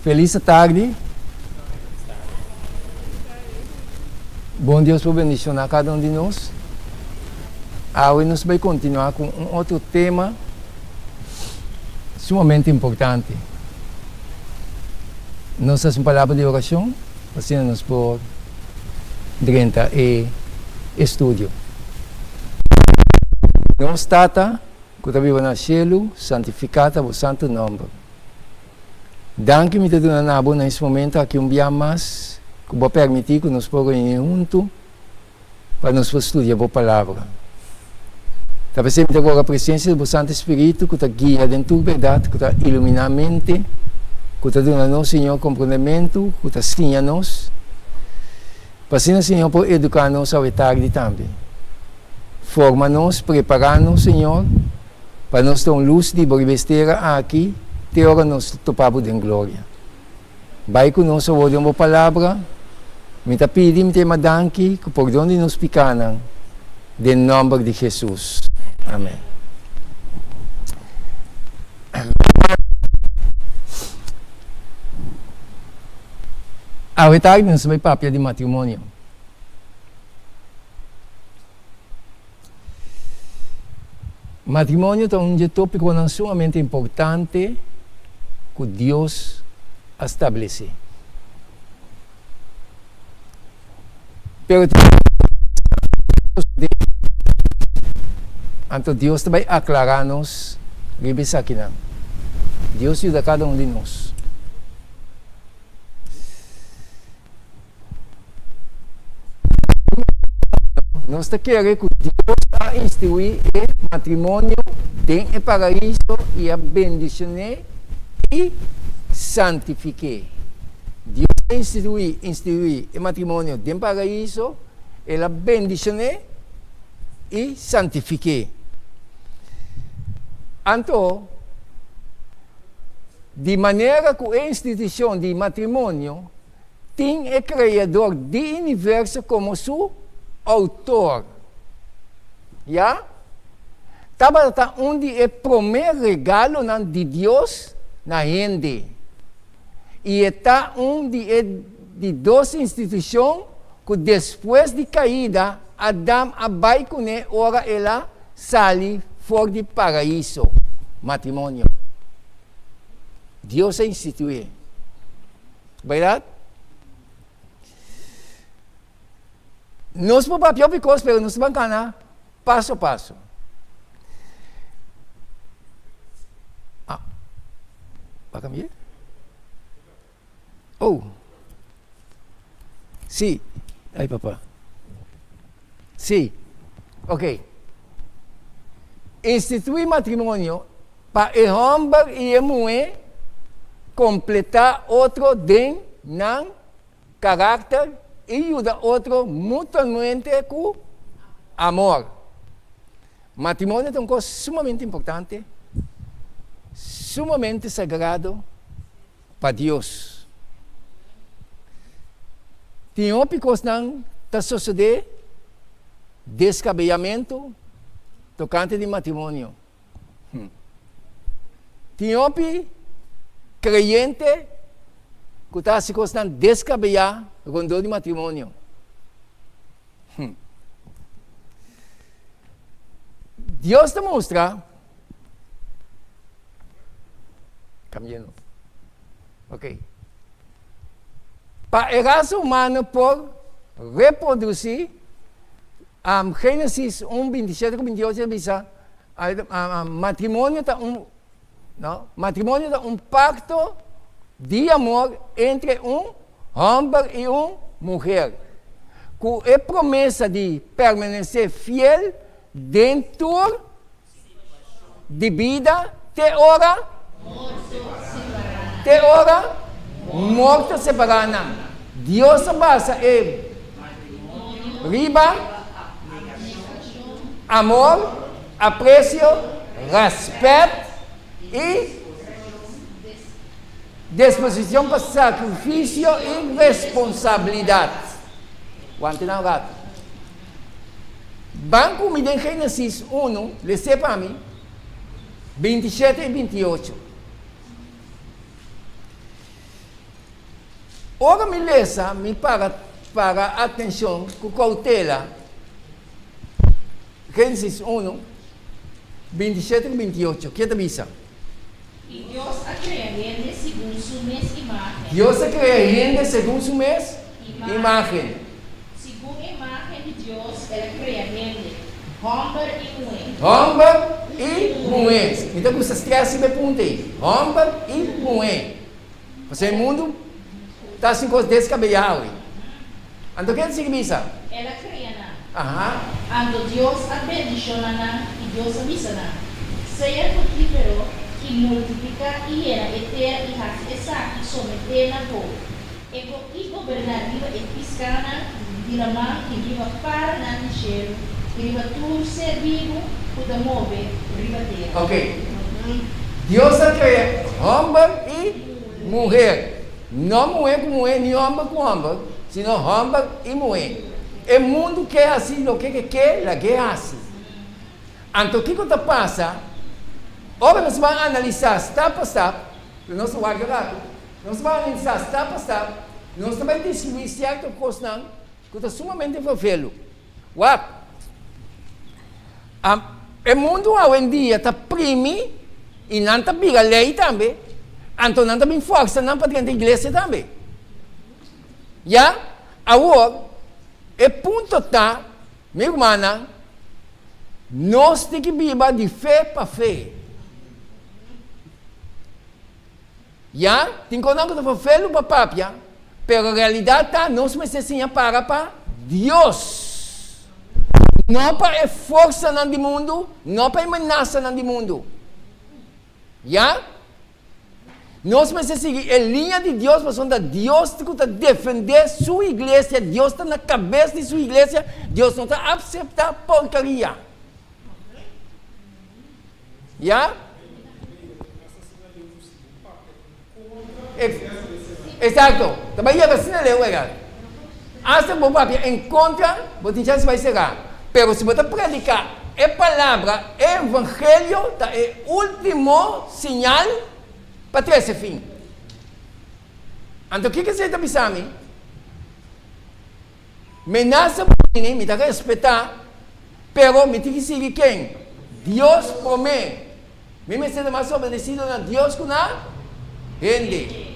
Felis atardi. Bon Dios por bendiciona cada un di nos. Awe nos bay continua cu un otro tema sumamente importante. Nos haci un palabra di oracion pa asina nos por drenta e estudio. Nos Tata cu ta biba na cielo, santifica ta bo santo nomber. Danki mi ta duna na bo na es momento aki un bia mas ku bo a permití ku nos por reuní huntu pa nos por studia bo Palabra. Ta p'esei mi ta roga presensia di bo Santu Spiritu ku ta guia den tur bèrdat, ku ta iluminá mente, ku ta duna nos, Señor, komprondementu, ku ta siña nos, pa asina, Señor, por eduká nos awe tardi tambe. Forma nos, prepará nos, Señor. Pa nos ta un lus di bo riba es tera aki te ora nos topa bo den gloria. Bai ku nos awor den bo palabra. Mi ta pidi, mi ta yama danki ku pordon di nos pikanan den nòmber di Hesus. Amen. Awe tardi nos ta bai papia di matrimonio. Matrimonio ta un dje tópikonan sumamente importante ku Dios a stablesé. Pero tin Anto Dios ta bai aklará nos riba esakinan. Dios yuda kada un di nos. Nos ta kere ku Dios a instituí e matrimonio den e paraiso i a bendicion'é i santifik'é. Dios a instituí instituí e matrimonio den paraiso, el a bendicion'é i santifik'é. Anto, di manera ku e institushon di matrimonio Tin e Kreador di universo komo su Outor. Ya tabata un di e promé regalonan di Dios na hende, i e ta un di e di dos institushon ku despues di kaida Adam a bai kuné ora el a sali for di Paraiso, matrimonio. Dios a instituyé. Berdad? Nos por papia hopi kos, pero nos ta ban kana paso paso. Ah, ba cambié? Oh, sí, ay papá. Sí, ok. Instituí matrimonio Pa e hòmber i e muhé kompletá otro den nan karakter i yuda otro mutuamente ku amor. Matrimonio ta un kos sumamente importante, sumamente sagrado pa Dios. Tin hopi kosnan ta sosodé deskabeyamentu tokante di matrimonio. Tin hopi kreyente ku ta hasi kosnan deskabeyá rondó di matrimonio. Dios ta mustra, Cambiando. Ok. Pa e rasa humano por reprodusí, Génesis un 27 ku 28 ta bisa, Matrimonio ta un no, matrimonio ta un pacto di amor entre un homber y un muher, cu e promesa di permanece fiel den tur di bida te ora te ora morto separa nan. Dios a basa e riba amor, aprecio, respet y disposicion pa sacrificio y responsabilidad. Wanta nan un rato. Ban cu mi den Genesis uno, lese pa mi, 27 y 28. Ora mi lesa, mi para para atencion cu cautela. Génesis unu, 27 cu 28, ke ta bisa? I Dios a krea hende segun su mes imágen. Dios a krea hende segun su mes imágen. Segun e imágen di Dios el a krea hende, hòmber i muhé. Hòmber i muhé. Mi ta gusta strès riba e punto ei, hòmber i muhé. Pasobra e mundu ta hasi un kos deskabeyá awe. Anto ken sigui bisa? El a kria nan. Anto Dios a bendishona nan, i Dios a bisa nan, Sea frutífero i multipliká i yena e tera i hasi esaki someté na bo, e bo i goberná riba e piskánan di laman i riba paranan di shelu i riba tur ser bibu ku ta move riba tera. Ok. Dios a krea hòmber i muher. No muhé ku muhé ni hòmber ku hòmber, sino hòmber i muhé. E mundu ke hasi loke ke ke, lag'é hasi. Anto kiko ta pasa ora nos ban analisá stap pa stap? Nos ta wak rato. Nos ta ban analisá stap pa stap, nos ta bai deskribí sierto kosnan ku ta sumamente vervelu. Wak, e mundu awendia ta primi i nan ta bira lei tambe, anto nan ta bin forsa nan pa drenta iglesia tambe. Ya? Awor, e punto ta, mi rumannan, nos tin ki biba di fe pa fe. Ya, tin konan ku ta ferfelu pa papia, pero realidat ta nos mester siña para pa Dios. No pa e forsanan di mundu, no pa e menasanan di mundu. Ya? Nos mester sigui e liña di Dios pasobra ta Dios ku ta defendé su iglesia, Dios ta na kabes di su iglesia, Dios no ta apseptá porkaria. Ya? Exacto. Ta bai yega asina leu wega. Asta bo papia en contra, bo tin chance bai sera. Pero si bo ta predica e palabra, e evangelio ta e ultimo señal pa trece fin. Anto kiko esei ta bisa mi? Menasa bo bini, mi ta respetá, pero mi tin ki sigui ken? Dios promé. Mi mester ta mas obedesido na Dios ku na hende.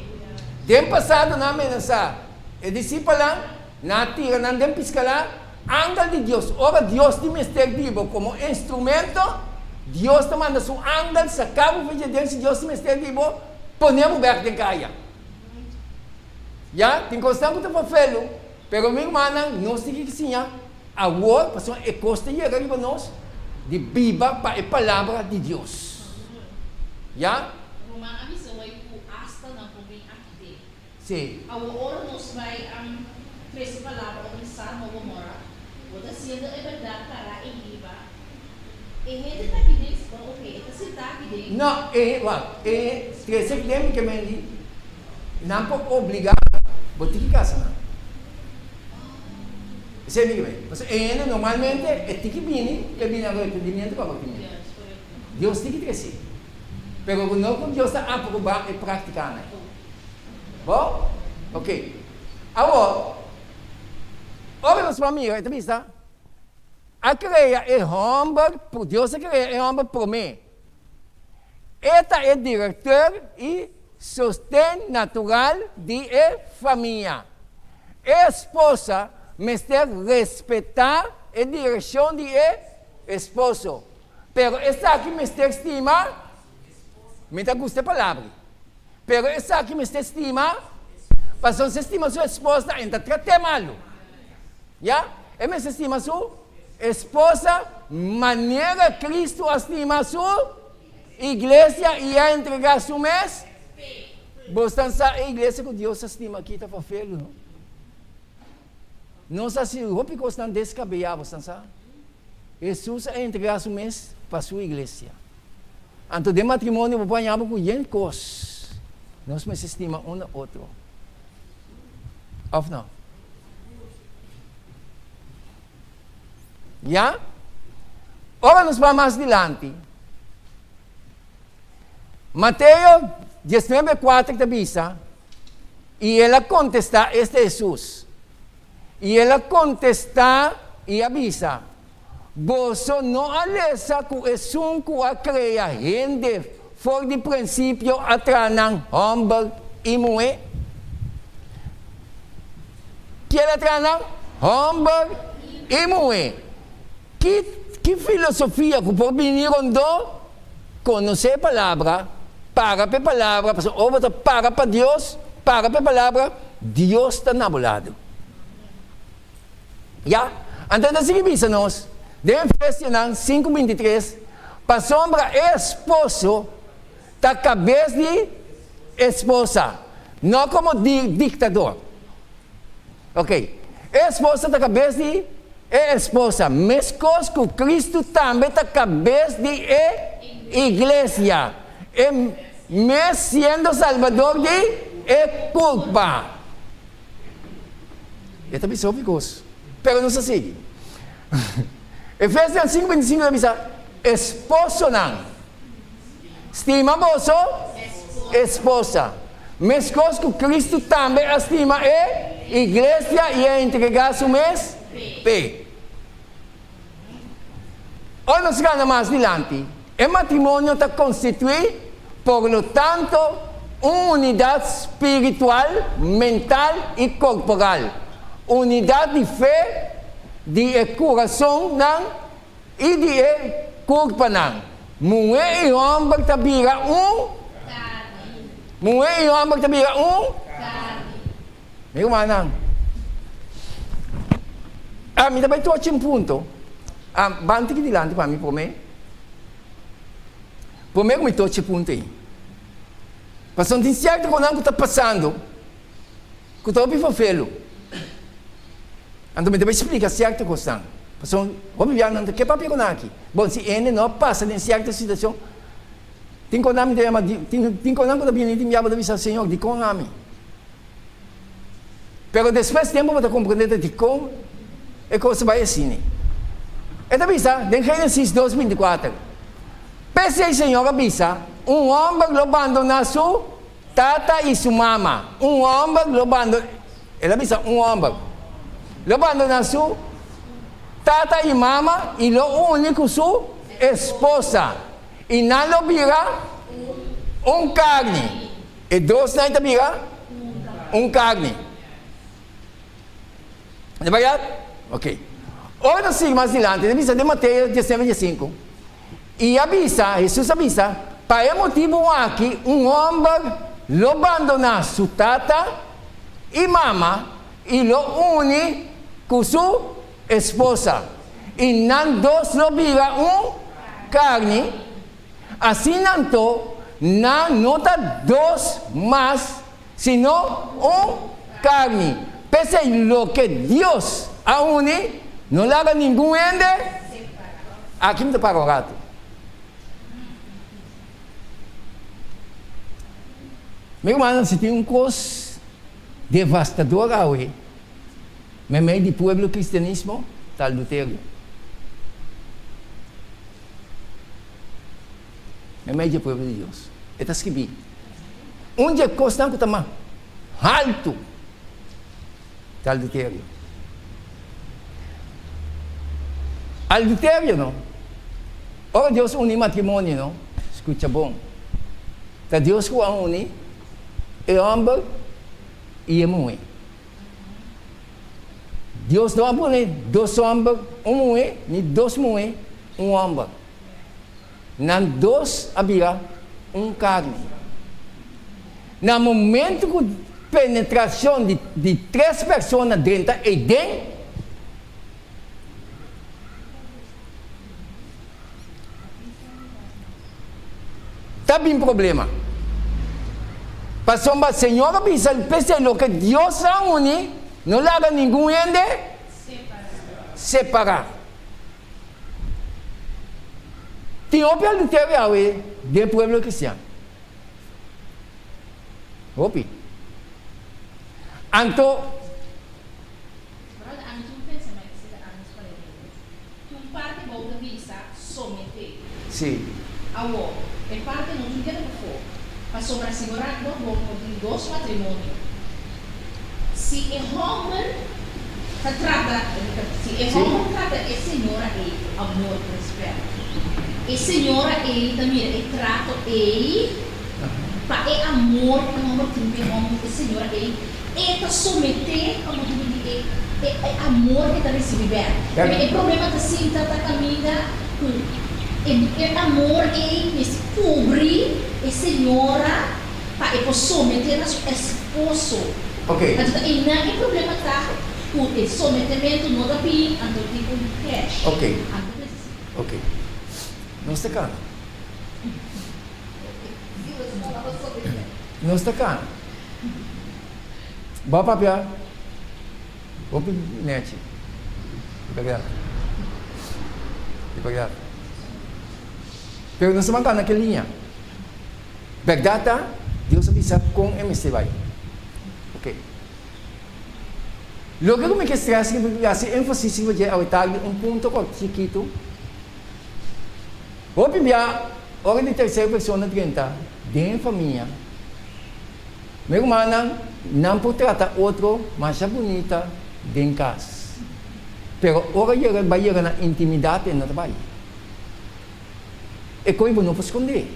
Den pasado nan a menasá e disipelnan, nan a tira nan den piskalá. Angel di Dios, ora Dios tin mester di bo komo instrumento, Dios ta manda su angel saká bo for dje den. Si Dios tin mester di bo, pone bo bèk den kaya. Ya, tin kosnan ku ta fafelu, pero mi rumannan, nos tin ki siña awor, pasobra e kos ta yega riba nos di biba pa e palabra di Dios. Ya? Ruman a bisa wei ku asta nan por bin aki den. Sí. Awor ora nos bai trese palabra over di Sodoma Gomorra, bo ta siendo e bèrdat pará ei riba. E hende ta aki den, bon oke, e ta sintá aki den. No, e, wak, e trese aki den mi ke men di. Nan por obligá bo tin ki kasa nan. Esei mi ke bai. Pasobra e hende normalmente e tin ki bini pa e bini arepentimiento pa bo tin miedu. Dios tin ki trese. Pero ku no ku Dios ta aprobá e práktikanan. Bo? Ok. Awor, ora nos por a mira e ta bisa, a krea e hòmber, Dios a krea e hòmber promé. E ta e director y sosten natural di e famia. E esposa mester respeta e direccion di e esposo, pero esaki mester stima, mi ta gusta e palabra, pero esaki mester stima, pasobra si e stima su esposa e no ta trat'é malu. Ya, e mester stima su esposa manera Cristo a stima su iglesia i a entregá su mes. Bosnan sa e iglesia ku Dios a stima aki ta fafelu, no? Nos a hasi hopi kosnan deskabeyá, bosnan sa? Hesus a entregá su mes pa su iglesia. Anto den matrimonio bo por haña bo ku yen kos. Nos mester stima un na otro. Òf no? Ya? Ora nos bai mas dilanti, Mateo 19, 4 ta bisa. I el a kontestá, Esta Hesus. I el a kontestá i a bisa, Boso no a lesa ku esun ku a krea hende for di prinsipio a traha nan hòmber i muhé? Kier a traha nan? Hòmber i muhé. Ki ki filosofia ku por bini rondó? Konosé e palabra, para pa e palabra, pasobra ora bo ta para pa Dios, para pa e palabra, Dios ta na bo lado. Ya, anto e ta sigui bisa nos den Efesionan 5:23, Pasobra e esposo ta kabes di esposa, no komo di diktador. Ok, e esposo ta kabes di e esposa, meskos ku Kristu tambe ta kabes di e iglesia, e mes siendo Salbador di e kurpa. E ta bisa hopi kos, pero nos a sigui. Efesian 5:25 ta bisa, Esposonan, stima boso esposa, meskos ku Kristu tambe a stima e iglesia i a entregá su mes p'e. Ora nos gana mas dilanti, e matrimonio ta konstituí, por lo tanto, un unidat spiritual, mental i korporal, unidat di fe di e kurasonnan i di e kurpanan. Muhé i hòmber ta bira un. Muhé i hòmber ta bira un. Mi rumannan, mi ta bai tochi un punto. Ban tiki dilanti pa mi promé. Promé ku mi tochi e punto ei. Pasobra tin sierto konan ku ta pasando ku ta hopi fofelu. Anto mi ta bai splika sierto kosnan. Pasobra hopi biaha nan ta ke papia ku nan aki. Bon, si hende no a pasa den sierto situashon, tin konan mi ta yama, tin konan ku ta bini tin biaha bo ta bisa, Señor, dikon ami? Pero despues tempu bo ta komprendé ta dikon e kos ta bai asina. E ta bisa den Génesis dos 24, P'esei Señor a bisa, Un hòmber lo bandoná su tata i su mama. Un hòmber lo bando, el a bisa un hòmber, lo bandoná su tata i mama i lo uni ku su esposa, i nan lo bira un karni. E dosnan ta bira un karni. Ta berdad? Ok. Ora ta sigui mas dilanti, ta bisa den Mateo 19, 15, I a bisa, Hesus a bisa, Pa e motibu aki un hòmber lo bandoná su tata i mama i lo uni ku su esposa, i nan dos lo bira un karni. Asina anto, nan no ta dos mas, sino un karni. P'esei loke Dios a uni, no laga ningun hende Aki mi ta para un ratu. Mi rumannan, si tin un kos devastador awe meimei di pueblo kristianismo, ta aduterio. Meimei dje pueblo di Dios. E ta skibí, Un dje kosnan ku ta mas haltu ta alduterio. Alduterio no. Ora Dios uni matrimonio no, skucha bon, ta Dios ku a uni e hòmber i e muhé. Dios no a pone dos hòmber un muhé, ni dos muhé un hòmber. Nan dos a bira un karni. Na momentu ku penetrashon di di tres persona drenta eiden, ta bin problema. Pasobra Señor a bisa, P'esei loke Dios a uni, no laga ningun hende separá. Tin hopi adulterio awe den pueblo cristian. Hopi. Anto. Brother, ami tin un pensamentu acerca Agnes Paredes. Tin un parti bou ta bisa someté. Sí. Awor, e parti no tin keda pafó. Pasobra si bo rak bo, bo por tin dos matrimonio. Si e hòmber ta trata, si e hòmber trata e señora ei ku amor i rèspèt, e señora ei ta mira e trato ei pa e amor ku e hòmber tin pa e hòmber, e señora ei, e ta someté pa motibu di e e amor ku e ta risibí bèk. E problema ta sinta ta kaminda ku e e amor ei mester kubri e señora. Pa e por someté na su esposo. Ok. Anto ta einan e problema ta ku e sometementu no ta bin, anto tin un clash. Ok. Anto mester si. Ok. Nos ta kana. Si bo ta palabra someté. Nos ta kana. Bo a papia hopi nechi. Di bèrdat. Di bèrdat. Pero nos ta ban kana ke liña. Bèrdat ta, Dios a bisa kon e mester bai. Oke. Loke ku mi ke strès i hasi énfasis riba dje awe tardi, un punto ku chikitu. Hopi bia ora di terser persona drenta den e famia, mi rumannan, nan por trata otro masha bunita den kas, pero ora yega bai yega na intimidat e no ta bai. E koi bo no por skondé.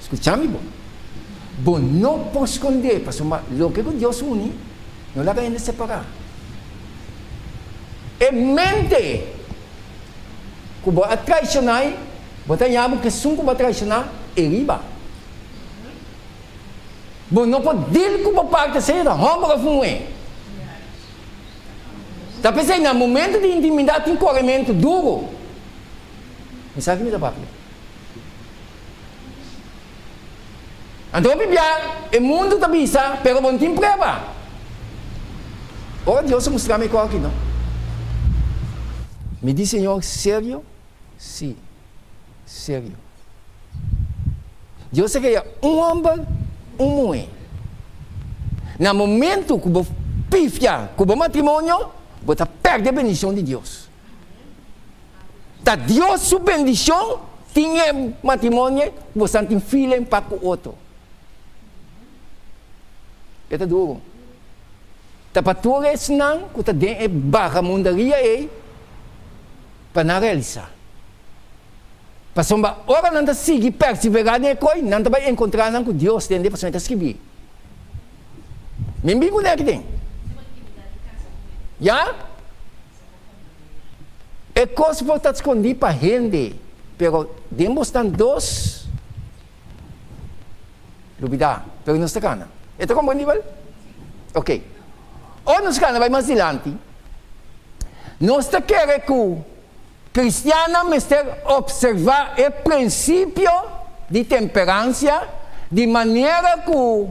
Skucha mi bon. Bo no por skondé, pasobra loke ku Dios uni, no laga hende separá. E mente ku bo a traishoná ei, bo ta haña bo ku esun ku bo a traishoná e riba. Bo no por dil ku bo parti sea ta hòmber òf muhé. Ta p'esei na momento di intimidat tin korementu duru. Mi sa ki mi ta papia. Anto hopi bia e mundu ta bisa, pero bo no tin prueba. Ora Dios a mustra mi e kos aki no. Mi di Señor, serio? Si, serio. Dios a krea un homber, un muhe. Na momento ku bo pifia ku bo matrimonio, bo ta perde bendishon di Dios. Ta Dios su bendishon tin e matrimonio ku bo san tin feeling pa ku otro. E ta duro. Ta pa tur esnan ku ta den e bagamundaria ei pa nan realisa. Pasobra ora nan ta sigui perseverá den e koi, nan ta bai enkontrá nan ku Dios, tende? Pasobra e ta skibí. Mi bin kuné aki den. Ya? E kos por ta skondí pa hende, pero den bosnan dos lubidá. Pero nos ta kana. E ta komprendibel? Oké. Ora nos kana bai mas dilanti, nos ta kere ku Kristiannan mester opservá e prinsipio di temperansia di manera ku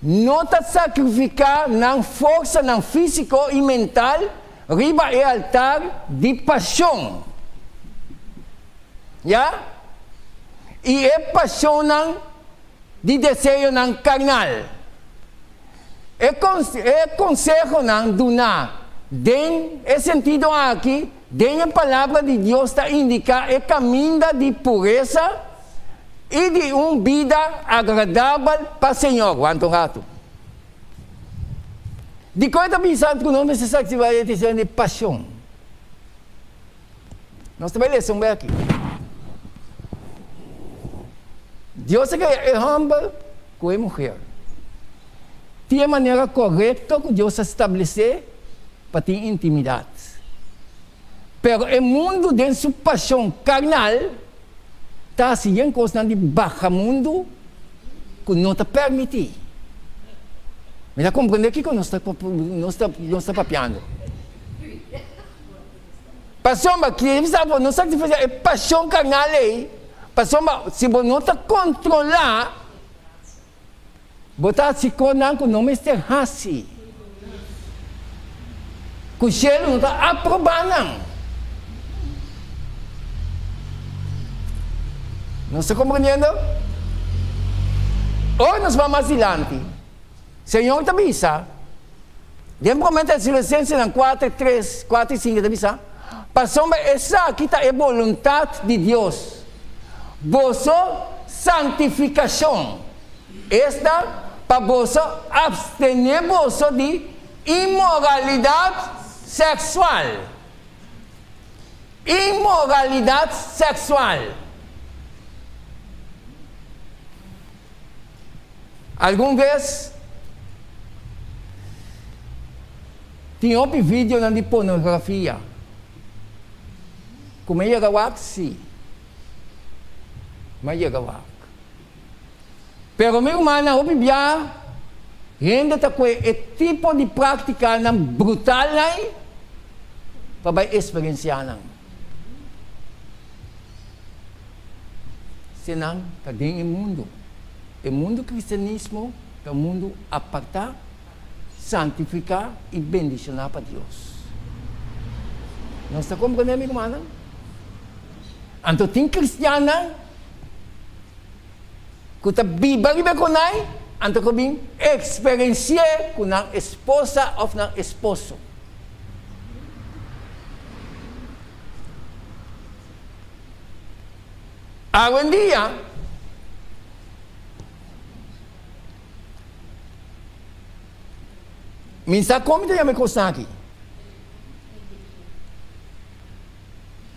no ta sakrifiká nan forsanan físiko i mental riba e altar di pashon, ya, i e pashonnan di deseonan karnal. E konsehonan duná den e sentido aki den e Palabra di Dios ta indiká e kaminda di puresa i di un bida agradabel pa Señor. Wanta un ratu. Dikon e ta bisa ku nos mester saktivar e deseo di pashon? Nos ta bai lesa un bek aki. Dios a krea e hòmber ku e muher. Tin e manera korekto ku Dios a stablesé pa tin intimidat. Pero e mundu den su pashon karnal ta hasi yen kosnan di baha mundu ku no ta permití. Mi ta komprendé kiko nos ta nos ta papiando. Pasobra ki bisa bo no satisfasé e pashon karnal ei, pasobra si bo no ta kontrolá, bo ta hasi kosnan ku no mester hasi, ku shelu no ta aprobá nan. Nos ta komprendiendo? Ora nos bai mas dilanti, Señor ta bisa. Den Promé Tesalonicensenan kuater, tres, kuater i sinku ta bisa, Pasobra esaki ta e boluntat di Dios, boso santifikashon, esta, Pa boso abstené boso di inmoralidat seksual. Inmoralidat seksual. Algun bes tin hopi videonan di pornografia ku mi a yega wak? Sí, mi a yega wak. Pero mi rumannan, hopi bia hende ta kue e tipo di práktikanan brutal ei pa bai eksperensiá nan. Si nan ta den e mundu. E mundu kristianismo ta un mundu apartá, santifiká i bendishoná pa Dios. Nos ta komprendé, mi rumannan? Anto tin kristiannan ku ta biba riba e konai, anto ku bin eksperensi'é ku nan esposa òf nan esposo. Awendia, mi sa kon mi ta yama e kosnan aki,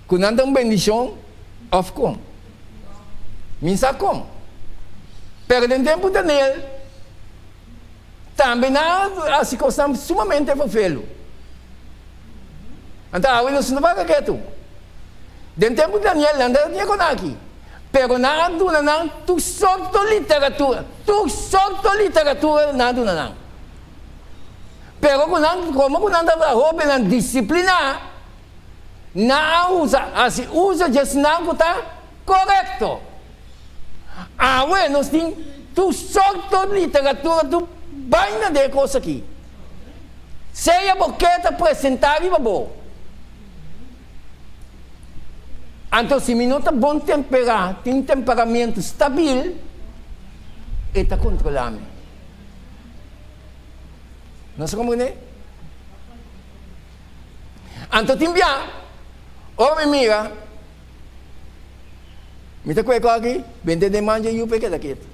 ku nan ta un bendishon òf kon. Mi sa kon. Pero den tempu Daniel, tambe nan a hasi kosnan sumamente ferfelu. Anto awe nos no paga ketu. Den tempu di Daniel nan ta tin kon aki, pero nan a duna nan tur sorto literatura, tur sorto literatura nan a duna nan. Pero ku nan, komo ku nan tabata hobennan disipliná, nan a usa, hasi uso dje esnan ku ta korekto. Awe nos tin tur sorto literatura, tur baina den e kos aki. Sea bo ke ta presentá riba bo. Anto si mi no ta bon temperá, tin un temperamentu stabil, e ta kontrolá mi. Nos a komprendé? Anto tin bia, ora mi mira, mi ta kue ku aki, bente den man dje yu pa e keda ketu.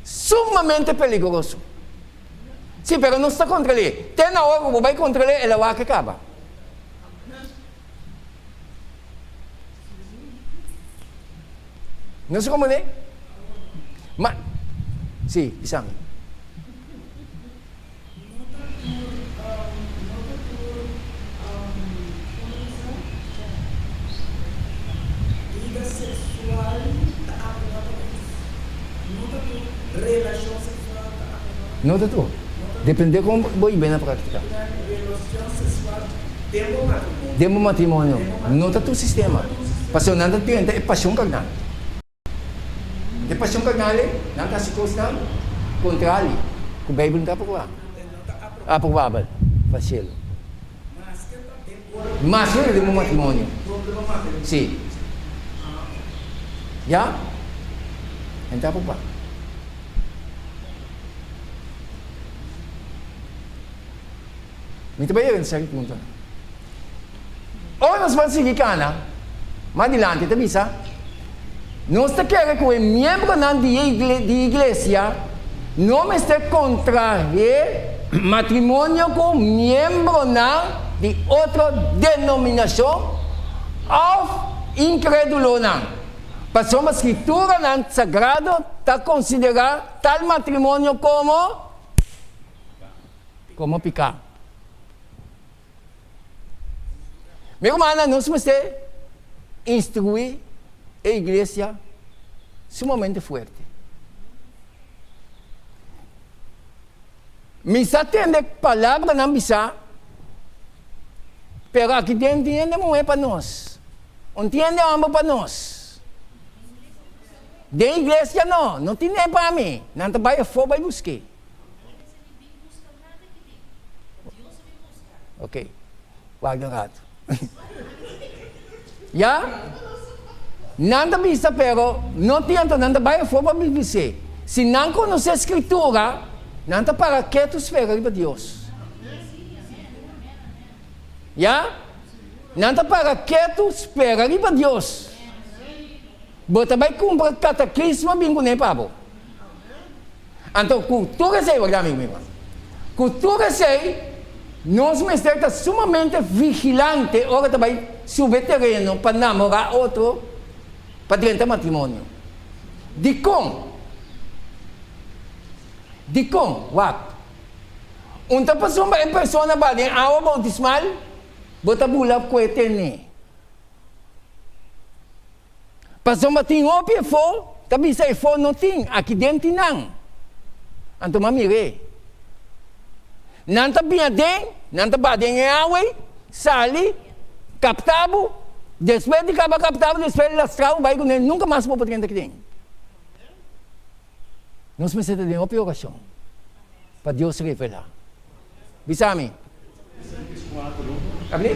Sumamente peligroso. Sí, pero nos ta kontrol'é. Te na ora ku bo bai kontrol'é, el a wak e kaba. Nos a komprendé? Ma, sí, bisa mi. No ta tur, no ta tur, como ta bisa? Vida sexual ta aproba pa Dios. No ta tur relacion sexual ta aproba pa Dios. No ta tur. Depende con bo yib'é na practica. Relacion sexual den bo matrimonio. Den bo matrimonio. No ta tur sistema. Pasobra nan ta drenta e pasion carnal. E pasion carnal ei, nan ta haci cosnan contrali cu Bijbel no ta aproba. Aprobabel pa cielo. Maske ta den bo matrimonio. Si. Ya. E no ta aproba. Mi ta bai yega na seri puntonan. Ora nos ban sigui kana mas dilanti ta bisa, Nos ta kere ku e miembronan di e di iglesia no mester kontrahe matrimonio ku miembronan di otro denominashon òf inkredulonan, pasobra Skrituranan Sagrado ta konsiderá tal matrimonio komo Komo piká. Mi rumannan, nos mester instruí e iglesia sumamente fuerte. Mi sa tende palabranan bisá, pero aki den tin hende muhé pa nos, un tin hende hòmber pa nos. Den iglesia no, no tin hende pa mi, nan ta bai afó bai busk'é. Ok, warda un rato. Ya? Nan ta bisa pero no tin anto nan ta bai afó pa bis'é. Si nan konosé Skritura, nan ta para ketu spera riba Dios. Ya? Nan ta para ketu spera riba Dios. Bo ta bai kumpra katakismo bin kuné pa bo. Anto ku tur esei, wak amigu mi ruman, ku tur esei nos mester ta sumamente vigilante ora ta bai subi e tereno pa namorá otro pa drenta matrimonio. Dikon? Dikon? Wak, un ta pasobra e persona ba den awa boutismal, bo ta bula kue tene. Pasobra tin hopi efo ta bisa efo no tin, aki den tin nan. Anto m'a mir'é. Nan ta bin aden, nan ta baha den e awa ei, sali, kapta bo, despues di kaba kapta bo, despues lastra bo bai kuné, nunka mas bo por drenta aki den. Nos mester ta den hopi orashon pa Dios revelá. Bisa mi. Abli?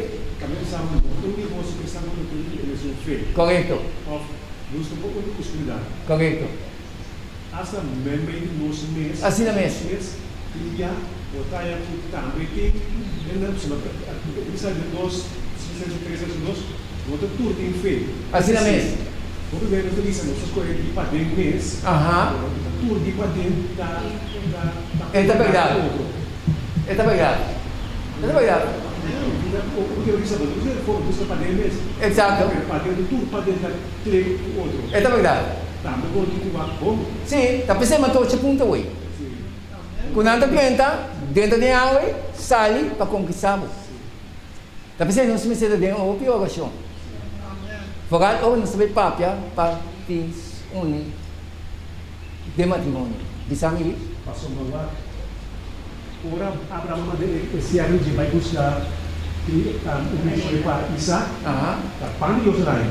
Korekto. Korekto. Asina mes. Asina mes. Aha. E ta berdad. E ta berdad. E ta berdad. Exacto. E ta berdad. Si, ta p'esei mi a tocha punto awey. Ku nan ta drenta, drenta den awe, sali pa konkistá bo. Ta p'esei nos mester ta den hopi orashon. Foral ora nos ta bai papia pa tin uni den matrimonio. Bisa mi ri. Pasobra wak, ora Abraham a manda e siervo dje bai buska un muhé pa Isaac, ta pan di Dios a daña.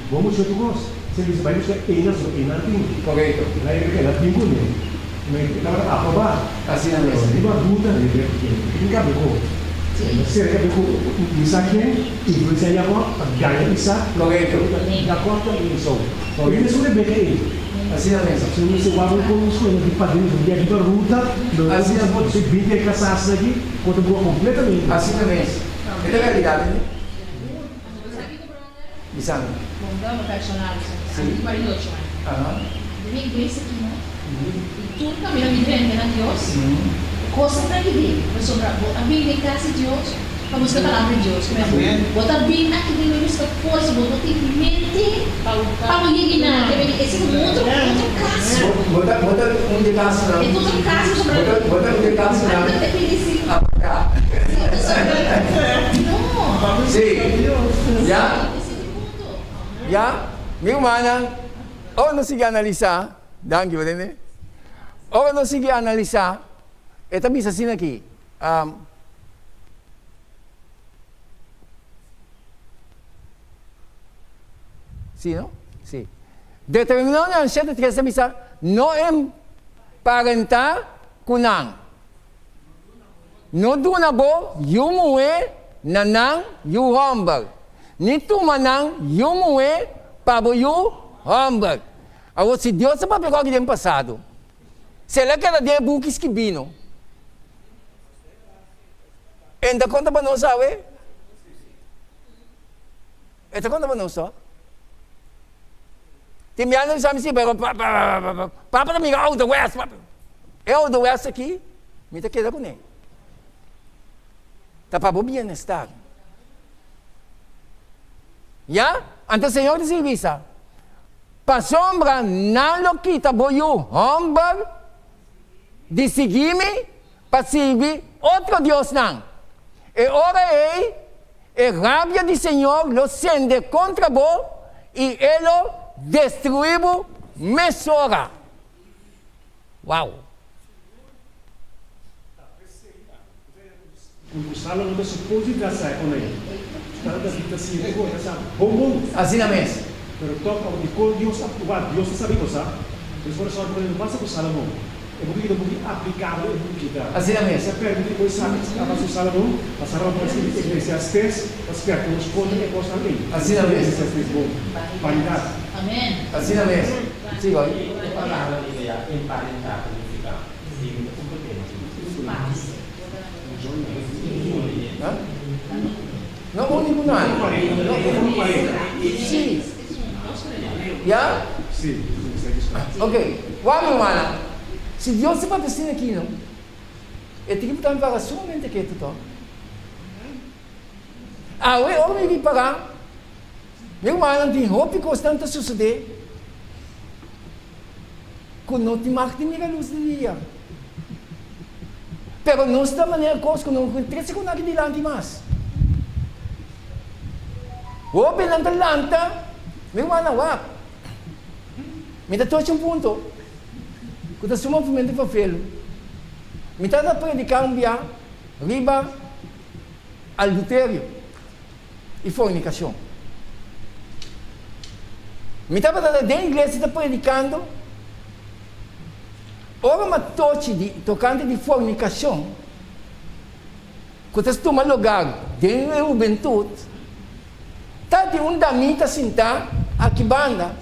Bo mucha tur kos. Se bisa bai buska einan, so einan tin. El a yega ku el a bin kuné. E tabata aprobá. Pero riba ruta Rebeka tin kab'é ku el a sera kab'é ku Isaac ken influensiá Jakòb pa gaña Isaac. Jakòb ta Esau. E mesun Rebeka ei. Si un mester wak un kos ku e no tin paden, un dia riba ruta, lo e bisa bo si bin den e kasá asina aki, bo ta brua kompletamente. Asina mes. E ta realidat, ne? Bisa mi. Bon, dama personal, ami tin 48 aña. Den e iglesia aki no, i tur kaminda mi drenta na Dios, kosnan ta di pasobra bo a bin den kas di Dios pa buska palabra di Dios. Bo ta bin aki den pa buska forsa, bo no tin mente pa bo yega na, esei ta un otro otro kaso. Bo ta bo ta un di kasonan. E ta otro kaso pasobra. Bo ta un di kasonan. Ami ta pidi si. Apaká. No. Sí. Ya? Ya? Mi rumannan, ora nos sigui analisá, danki bo tende, ora nos sigui analisá, e ta bisa asina aki, Sí, no? Sí. Deuteronomio 7:3 ta bisa, No emparentá ku nan. No duna bo yu muhé na nan yu hòmber, ni tuma nan yu muhé pa bo yu hòmber. Awor, si Dios a papia ku aki den pasado, si el a keda den e buki skibí no, e no ta konta pa nos awe? E ta konta pa nos tòg? Tin biaha nan bisa mi si, pero papa ta mira ouderwets, papa. E ouderwets aki, mi ta keda kuné. Ta pa bo bienestar. Ya? Anto Señor ta sigui bisa, Pasobra nan lo kita bo yu hòmber di sigui mi pa sirbi otro diosnan. E ora ei e rabia di Señor lo sende kontra bo i e lo destruí bo mesora. Wow! Asina mes. E buki ta un buki aplikabel, e buki ta. Asina mes. Ta permiti ku esaki ta su Salomon, pa Salomon por skirbi Eklesiastes pa spièrta nos kontra e kosnan ei. Asina mes. Eklesiastes bon. Paridat. Amen. Asina mes. Si, Roy. E palabra griega emparentá ta nifiká? Si, mi ta komprendé mas o ménos. Pas. Ha? No uni ku nan. No uni. Si. Ya? Sí, esaki sta. Ok, wak mi rumannan, si Dios ta papia asina aki no, e tin ku tambe paga sumamente ketu to. Awe ora mi ripará, mi rumannan tin hopi kosnan ta sosodé ku no tin mag di mira lus di dia. Pero nos ta manera kos ku no trese ku nan aki dilanti mas. Hobennan ta lanta, mi rumannan wak, mi ta tochi un punto ku ta sumamente vervelu. Mi tabata prediká un bia riba alduterio i fornikashon. Mi tabata ta den iglesia ta predikando, ora mi a tochi di tokante di fornikashon ku ta tuma lugar den e hubentut, tabatin un damita sintá aki banda.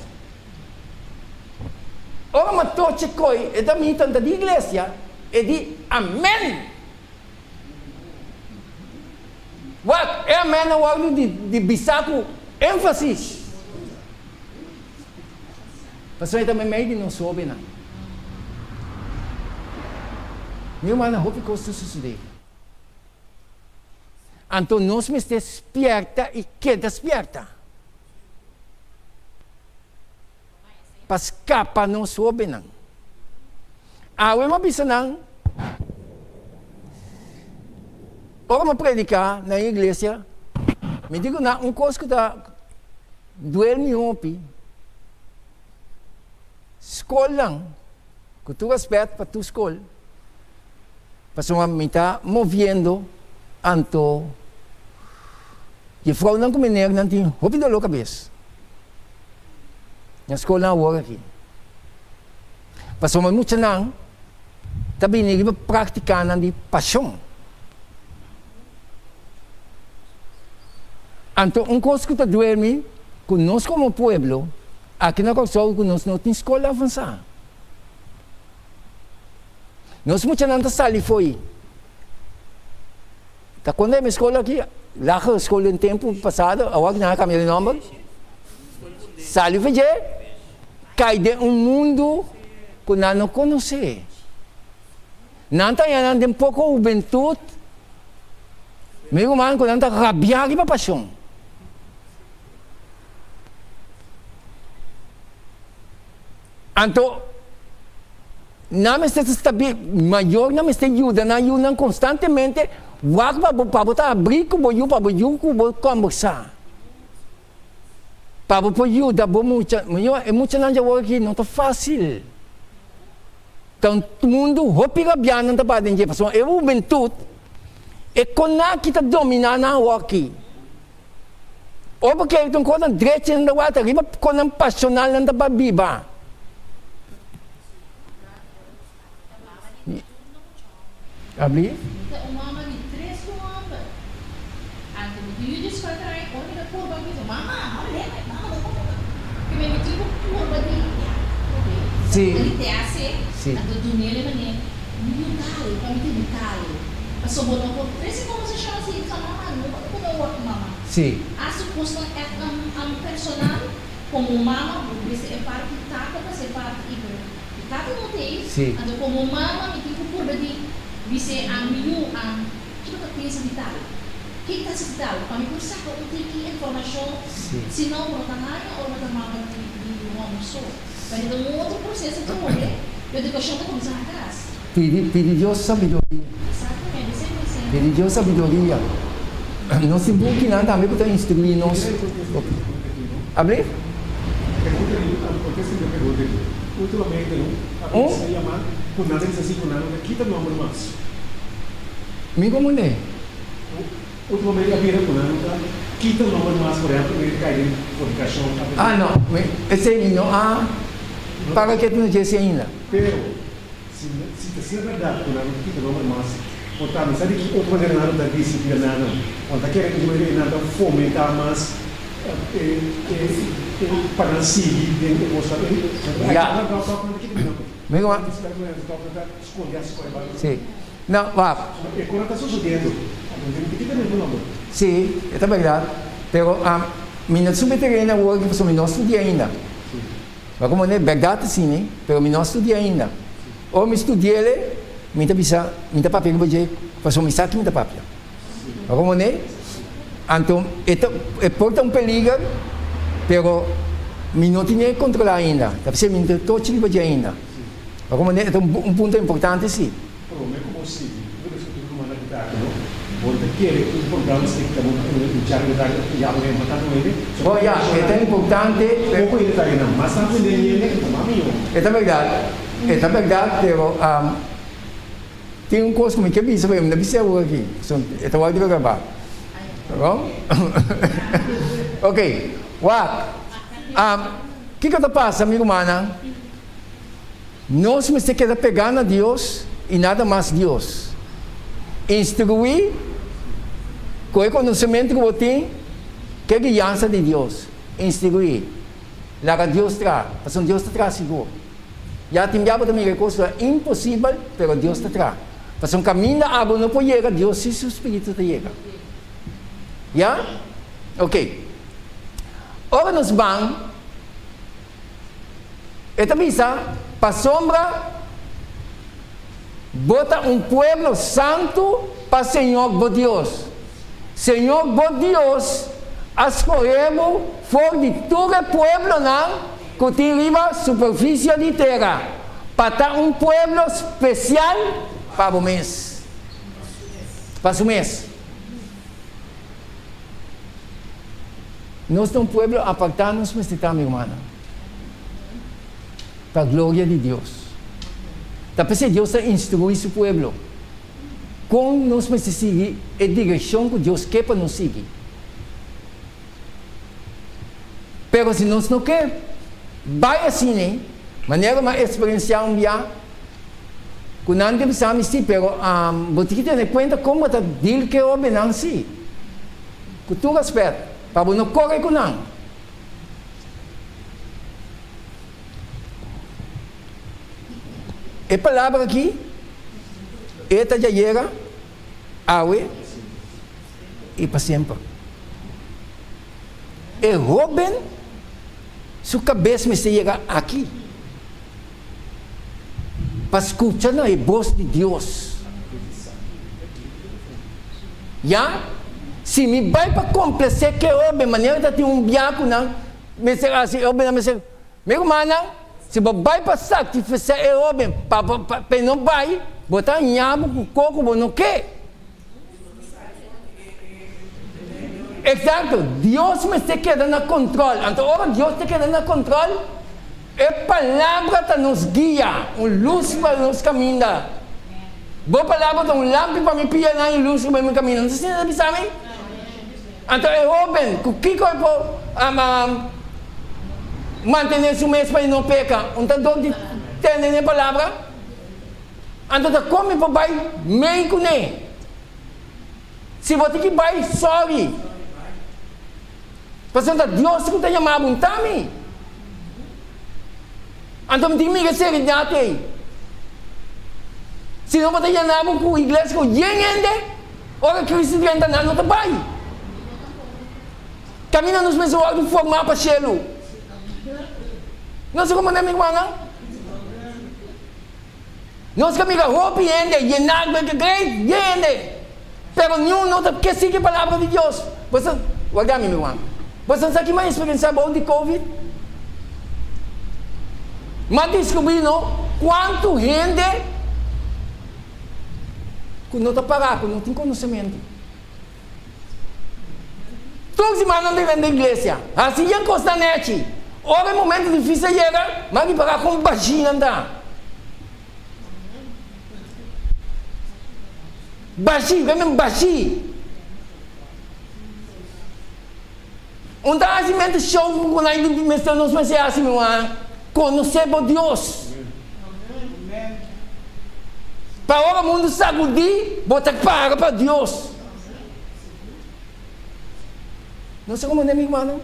Ora mi a tochi koi e damita ta di iglesia, e di, Amen! Wak, e amen a wòrdu di bisa ku énfasis. Pasobra e ta meimei di nos hóbennan. Mi rumannan, hopi kos ta sosodé. Anto nos mester spièrta i keda spièrta pa skapa nos hóbennan. Awe mi a bisa nan, ora mi a prediká na e iglesia, mi di ku nan un kos ku ta duel mi hopi, skolnan, ku tur rèspèt pa tur skol, pasobra mi ta moviendo anto jefrounan ku menernan tin hopi doló kabes na skolnan awor aki. Pasobra muchanan ta bini riba práktikanan di pashon. Anto un kos ku ta duel mi, ku nos komo pueblo aki na Kòrsou ku nos no tin skol avansá. Nos muchanan ta sali fo'i. Ta konta mi skol aki, lagere skol den tempu pasado, awor nan a kambia di nòmber. Sali for dje, kai den un mundu ku nan no konosé. Nan ta haña nan den poko hubentut, mi ruman, ku nan ta rabiá riba pashon. Anto, nan mester ta stabil, mayornan mester yuda nan yunan konstantemente wak pa bo, pa bo ta abrí ku bo yu, pa bo yu ku bo kòmbersá. Pa bo por yuda bo mucha, e muchanan djawor aki no ta fásil. Ta un mundu hopi rabiá nan ta para den dje, pasobra e hubentut, e konaki ta dominá nan awor aki. Ora bo kere ta un kosnan drechi nan ta wak riba kosnan pasional nan ta pa biba. Abli? Mi ta un mama di tres yu hòmber. Anto mi tin yu dieskuater aña, ora mi ta purba mi bisa, Mama, mama lema, mama no por. Ke mi mi tin ku purba di ya, oke. Sí. Ora di te hasi, Sí. anto dun'el e manera, mi yu tal, pa mi tin tal. Pasobra bo no por trese kombersashon asi, i bisa, Mama, no por ku no wak mama. Sí. Hasi kosnan ègt personal, komo mama bo mester e parti tata ta hasi e parti i bo. Mi tata no t'ei, Sí. anto komo mama mi tin ku purba di bis'é a mi yu, a kiko ta pensa di tal? Ke ta hasi di tal? Pa mi por saka un tiki informashon, Sí. si no bo no ta haña ora bo ta mama di di yu hòmber so. Pasobra ta un otro proseso atrobe, e edukashon ta kuminsá na kas. Pidi, pidi Dios sabiduria. Exactamente, esei mi senti. Pidi Dios sabiduria. Nos tin bukinan tambe ku ta instruí nos. Abli? Un? Mi komo ne? Ah no, esei mi no a para ke no djesi ainda. Si si ta ser bèrdat ku nan no ta kita nomber mas, por ta mi sa di ki otro manera nan ta disipliná nan. Nan ta kere ku di manera ei nan ta fomentá mas e e e pa nan sigui den e kosnan ei. Ya. Mi kuma. Si. No, wak. E kos ta sosodiendo. Nan tin ku kita mesmo nomber. Si, e ta bèrdat. Pero mi no ta subi tereno awor pasobra mi no studia ainda. Wak como ne berdad ta asina, pero mi no a studia ainda. Ora mi studiele, mi ta bisa, mi ta papia riba dje, pasobra mi sa ki mi ta papia. Wak como ne? Anto e ta, e por ta un peliger, pero mi no tine controla ainda. Ta p'esei mi no ta tochi riba dje ainda. Wak como ne? E ta un punto importante si. Prome ku bo sigui, bo ta tur rumannan ku ta aki no? Bo ta kere ku un programa asina ta bon pa tene un charla di radio ku yama den pa tantu hende? Bo ya, e ta importante. Poko hende ta yena, mas tantu hende yena e ta mas mihó. E ta bèrdat, e ta bèrdat, pero tin un kos ku mi ke bisa pero mi no bisa awor aki, pasobra e ta wòrdu grabá. Perdon? Ok, wak, kiko ta pasa mi rumannan? Nos mester keda pegá na Dios i nada mas Dios. Instruí ku e konosementu ku bo tin ku e guiansa di Dios. Instruí. Laga Dios traha, pasobra Dios ta traha sigur. Ya tin bia bo ta mira e kos ku ta imposibel, pero Dios ta traha. Pasobra kaminda abo no por yega, Dios si su spiritu ta yega. Ya? Oke. Ora nos ban. E ta bisa, Pasobra bo ta un pueblo santu pa Señor bo Dios. Señor bo Dios a skohe bo for di tur e pueblonan ku tin riba superfisie di tera, pa ta un pueblo spesial pa bo mes, pa su mes. Nos ta un pueblo apartá, nos mester ta, mi rumannan, pa gloria di Dios. Ta p'esei Dios ta instruí su pueblo kon nos mester sigui e direkshon ku Dios ke pa nos sigui. Pero si nos no ke bai asina, manera mi a eksperensiá un bia, Ku nan ta bisa mi si, pero bo tin ki tene kuenta kon bo ta deal ku e hobennan si. Ku tur rèspèt, pa bo no kore ku nan. E palabra aki, e ta djayera, awe i pa semper. E hoben su kabes mester yega aki. Pa skucha na e bos di Dios. Ya, si mi bai pa komplesé ke hoben manera ta tin un bia ku nan mester hasi e hobennan mester, mi rumannan, si bo bai pa sakrifisiá e hoben pa bo pa e no bai, bo ta haña bo ku koko bo no ke. Eksakto, Dios mester keda na kontrol. Anto ora Dios ta keda na kontrol, e Palabra ta nos guia, un lus pa nos kaminda. Bo Palabra ta un lampi pa mi pianan i lus riba mi kaminda. No ta asina ta bisa mi? Anto e hóben, ku kiko e por mantené su mes pa e no peka? Un ta dor di tende n'e Palabra? Anto ta kon mi por bai mei kuné? Si bo tin ki bai, sorry. Pasobra ta Dios ku ta yama bo, no ta mi. Anto mi tin mira seridat ei. Si no bo ta yena bo ku iglesia ku yen hende, ora Cristo drenta nan no ta bai. Kaminda nos mester wòrdu formá pa shelu. No sa komo mi rumannan? Nos ka mira hopi hende yená ku e great hende, pero niun no ta ke sigui palabra di Dios. Bo sa, warda mi, mi ruman, bo sa ki mi a eksperensiá bou di covid? Mi a diskubrí no kuantu hende ku no ta pará, ku no tin konosementu. Tur siman nan ta den iglesia, hasi yen kosnan nechi. Ora e momento difisil a yega, nan a ripará kon bashí nan ta. Bashí, realmente bashí. Un ta hasi mente show ku nan mester nos mester hasi, mi ruman. Konosé bo Dios. Pa ora mundu sagudí, bo ta para pa Dios. No sa komo mi rumannan.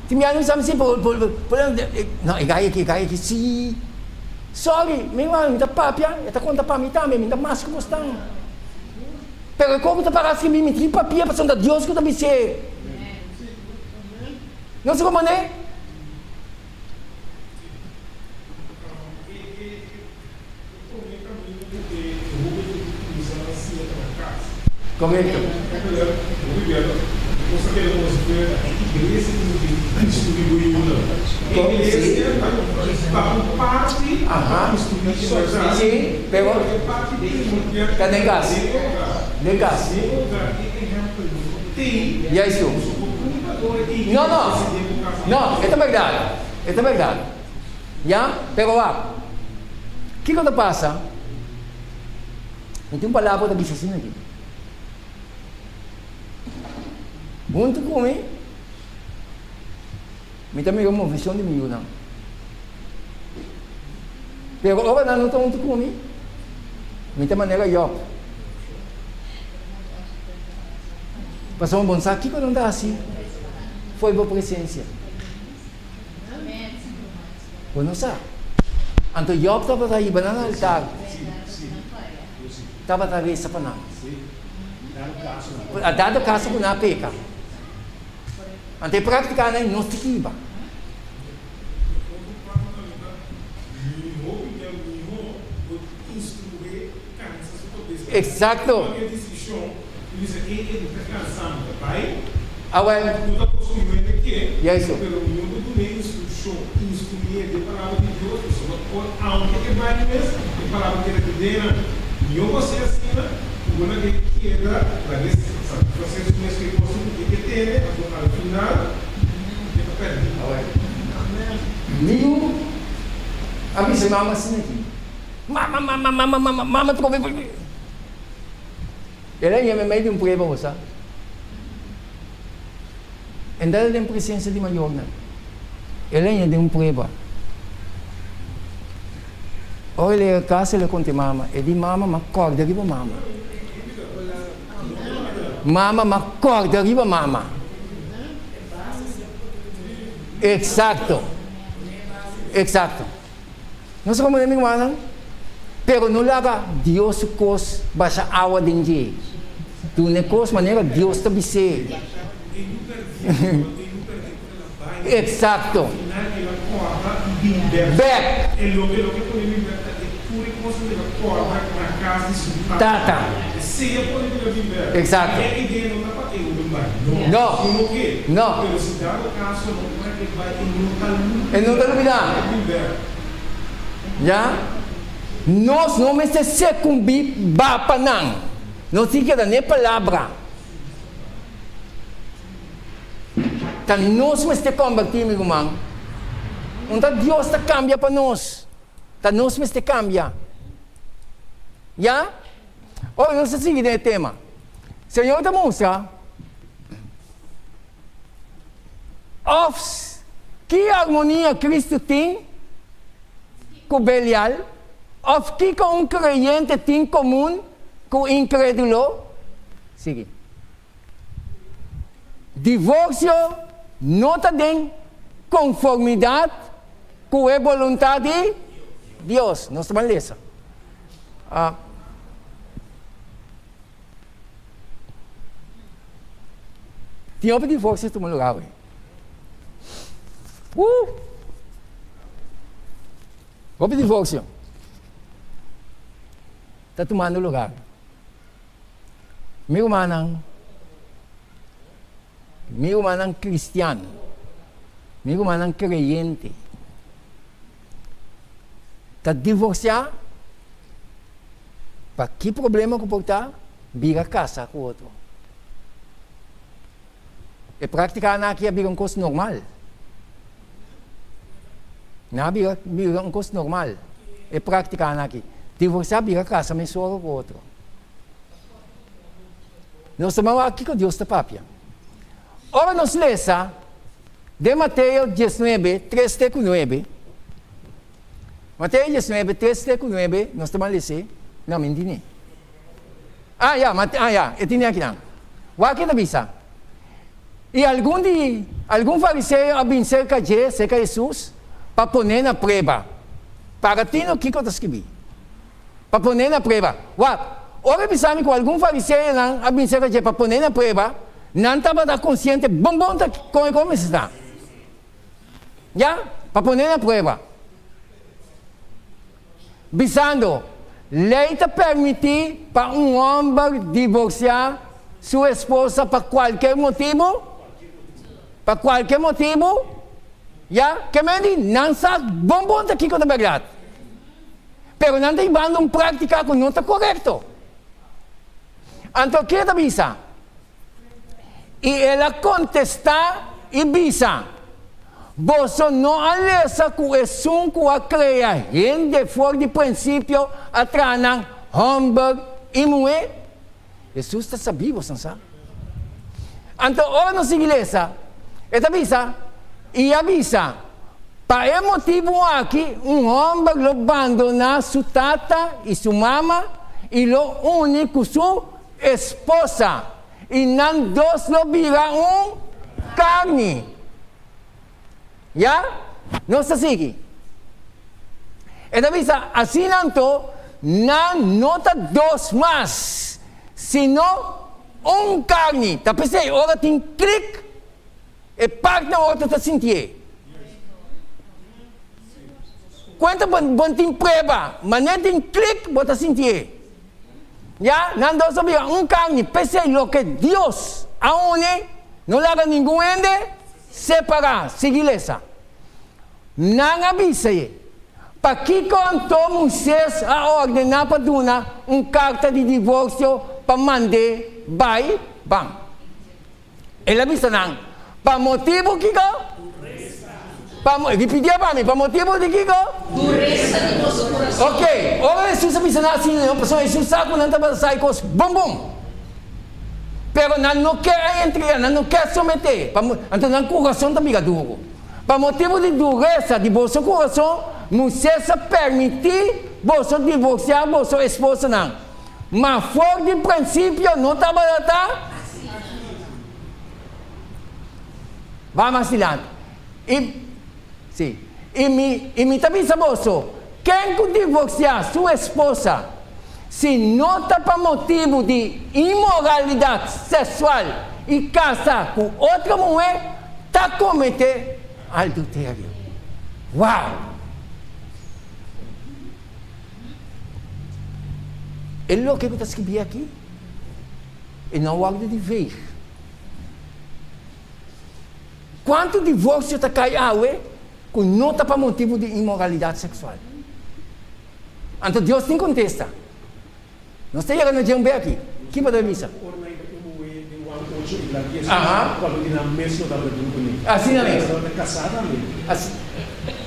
Tin bia mi sa mi si por por por no e gai aki e gai aki si. Sorry mi ruman mi ta papia e ta konta pa mi tambe mi ta mas ku bosnan. Pero e kos ku ta para skibí mi tin papia pasobra ta Dios ku ta bis'é. Nos a komprendé? Korekto. Si, pero ta den kas. Den kas. Juist tu. No, no. No, e ta bèrdat. E ta bèrdat. Ya, pero wak. Kiko ta pasa? Mi tin un palabra ku ta bisa asina aki. Huntu ku mi, mi ta mira moveshon di mi yunan. Pero ora nan no ta huntu ku mi, mi ta manera Yòb. Pasobra bo no sa kiko nan ta hasi for bo presensia. Bo no sa. Anto Yòb tabata hiba nan na altar, tabata resa pa nan. A dado kaso ku nan a peka. Anto e práktikanan ei no tin ki hiba. Eksakto. Awel. Juisto. Mi yu a bisa mi mama asina aki, Mama, mama, mama, mama, mama ta come. El a yama mei di un prueba, bo sa. En dada den presencia di mayornan, el a yama den un prueba. Ora el yega casa, el a conta e mama. E di, Mama, m'a corda riba mama. Mama, m'a corda riba mama. Exacto. Exacto. Nos ta komprendé, mi rumannan? Pero no laga Dios su kos basha awa den dje. Duna e kos manera Dios ta bis'é. Eksakto. Bèk. Tata. Eksakto. No. No. E no ta lubidá. Ya? Nos no mester secumbí ba pa nan. Nos tin keda n'e palabra. Ta nos mester combertí, mi ruman. Un ta Dios ta cambia pa nos. Ta nos mester cambia. Ya? Ora nos ta sigui den e tema. Señor ta mustra. Òf, ki armonia Kristu tin ku Belial? Òf kiko un kreyente tin komun ku inkrédulo? Sigui. Divorsio no ta den konformidat ku e boluntat di Dios. Nos ta ban lesa. Tin hopi divorcio tuma lugar awe. Uh! Hopi divorcio ta tumando lugar. Mi rumannan, mi rumannan cristian, mi rumannan creyente ta divorcia. Pa ki problema ku por ta bira kasa ku otro? E praktikanan aki a bira un kos normal. Nan a bira bira un kos normal, e praktikanan aki. Divorsiá bira kasa mesora ku otro. Nos ta wak kiko Dios ta papia. Ora nos lesa den Mateo diesnuebe, tres te ku nuebe, Mateo diesnuebe, tres te ku nuebe, nos ta ban lese, no, mi no tine. Ah, ya, Mate, ah, ya, e tine akinan. Wak ke ta bisa, I algun di, algun fariseo a bin serka dje, serka Hesus, pa pon'é na prueba. Para tino kiko ta skibí. Pa pon'é na prueba. Wak, ora e bisa mi ku algun fariseonan a bin serka dje pa pon'é na prueba, nan tabata konsiente bon bon ta kon e kon mester ta. Ya, pa pon'é na prueba. Bisando, Lei ta permití pa un hòmber divorsiá su esposa pa kualker motibu? Pa kualke motibu? Ya, ke men di nan sa bon bon ta kiko ta bèrdat. Pero nan ta hibando un práktika ku no ta korekto. Anto ke ta bisa? I el a kontestá i bisa, Boso no a lesa ku esun ku a krea hende for di prinsipio a traha nan hòmber i muhé? Hesus ta sabí, boso sa. Anto ora nos sigui lesa, e ta bisa, I a bisa, Pa e motibu aki un hòmber lo bandoná su tata i su mama i lo uni ku su esposa, i nan dos lo bira un karni. Ya? Nos ta sigui. E ta bisa, Asina anto, nan no ta dos mas, sino un karni. Ta p'esei ora tin klik, e partner otro ta sintié. Kuenta bo bo tin prueba, manera tin klik bo ta sintié. Ya, nan dos a bira un karni. P'esei loke Dios a uni, no laga ningun hende separá. Sigui lesa. Nan a bisa e, Pakiko anto Moises a ordená pa duna un karta di divorsio pa mand'é bai? Ban. El a bisa nan, Pa motibu kiko? Pa, ripitié pa mi, pa motibu di kiko? Duresa di boso kurason. Ok, ora Hesus a bisa nan asina, pasobra Hesus sa ku nan tabata sa e kos bon bon. Pero nan no ke a entrega, nan no ke a someté, pa, anto nan kurason ta bira duru. Pa motibu di duresa di boso kurason, Moisés a permití boso divorsiá boso esposanan. Ma for di prinsipio no tabata ta Ba mas dilanti. I, si. I mi, i mi ta bisa boso, ken ku divorsiá su esposa, si no ta pa motibu di inmoralidat seksual i kasa ku otro muhé, ta kometé adulterio. Wow! E loke ku ta skibí aki, e no a wòrdu di veeg. Kuantu divorsio ta kai awe ku no ta pa motibu di inmoralidat seksual? Anto Dios tin kontesta. Nos ta yega na dje un be aki. Ki bo ta bisa? Aha. Asina mes.